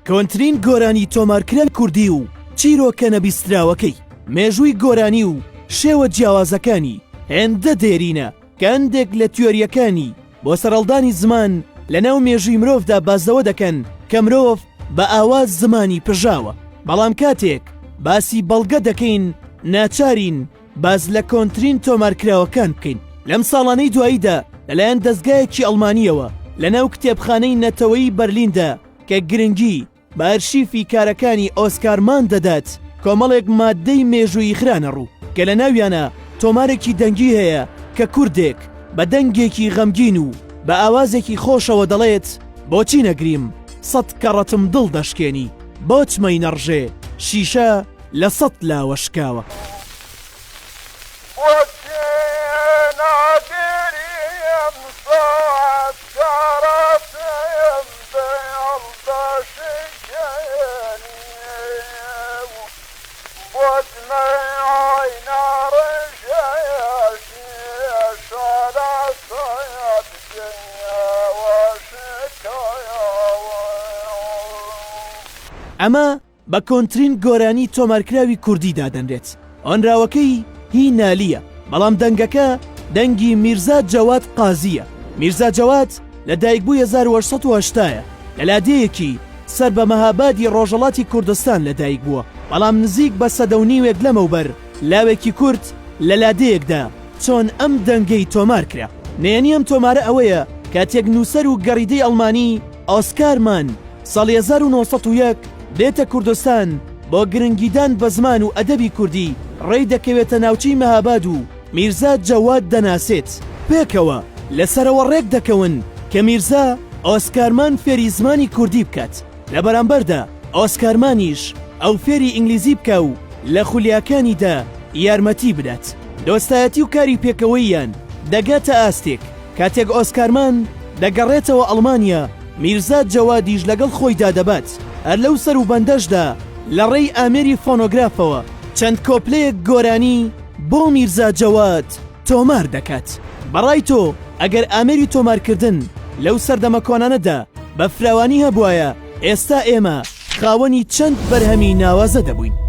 کۆنترین گۆرانی تۆمارکراوی کوردی و چیرۆکە نەبیستراوەکەی، مێژووی گۆرانی و شێوە جیاوازەکانی هێندە دێرینە کە هەندێک لە تیۆرییەکانی بۆ سەرهەڵدانی زمان لەناو مێژووی مرۆڤدا باس لەوە دەکەن کە مرۆڤ بە ئاواز زمانی پژاوە، بەڵام کاتێک باسی بەڵگە دەکەین ناچارین باس لە کۆنترین تۆمارکراوەکان بکەین. لەم ساڵانەی دواییدا لەلایەن دەزگایەکی ئەڵمانییەوە لەناو کتێبخانەی نەتەوەیی بەرلیندا کە گرنگی بە ئەرشیفی کارەکانی ئۆسکار مان دەدات، کۆمەڵێک ماددەی مێژوویی خرانە ڕوو کە لە ناویانا تۆمارێکی دەنگی هەیە کە کوردێک بە دەنگێکی غەمگین و بە ئاوازێکی خۆشەوە دەڵێت، بۆچی نەگریم سەت کەڕەتم دڵ دەشکێنی، بۆچ مەی نەڕژێ شیشە لە سەت لاوە شکاوە. بۆچی ناگریم سەت کەڕەتم دڵ دەشکێنی بۆچ مەی نەڕژێ شیشە لە سەت لاوە شکاوە. ئەمە بە کۆنترین گۆرانی تۆمارکراوی کوردی دادەنرێت، هۆنراوەکەی هی نالییە، بەڵام دەنگەکە دەنگی میرزا جەواد قازییە. میرزا جەواد لە دایکبووی 1880 ە، لە لادێیەکی سەر بە مەهابادی ڕۆژهەڵاتی کوردستان لە دایک بووە، بەڵام نزیک بە سەدە و نیوێک لەمەوبەر لاوێکی کورد لە لادێیەکدا چۆن ئەم دەنگەی تۆمار کرا. نهێنی ئەم تۆمارە ئەوەیە کاتێک نووسەر و گەڕیدەی ئەڵمانی ئۆسکار مان ساڵی 1901 دێتە کوردستان بۆ گرنگیدان بە زمان و ئەدەبی کوردی، ڕێی دەکەوێتە ناوچەی مەهاباد و میرزا جەواد دەناسێت. پێکەوە لەسەرەوە ڕێک دەکەون کە میرزا ئۆسکارمان فێری زمانی کوردی بکات، لە بەرامبەردا ئۆسکارمانیش ئەو فێری ئینگلیزی بکا و لە خولیاکانیدا یارمەتی بدات. دۆستایەتی و کاری پێکەوەییان دەگاتە ئاستێک کاتێک ئۆسکارمان دەگەڕێتەوە ئەڵمانیا، میرزا جەوادیش لەگەڵ خۆیدا دەبات، هەر لەو سەروبەندەشدا لە ڕێی ئامێری فۆنۆگرافەوە چەند کۆپلەیەک گۆرانی بۆ میرزا جەواد تۆمار دەکات. بە ڕای تۆ ئەگەر ئامێری تۆمارکردن لەو سەردەمە کۆنانەدا بە فراوانی هەبوایە، ئێستا ئێمە خاوەنی چەند بەرهەمی ناوازە دەبووین؟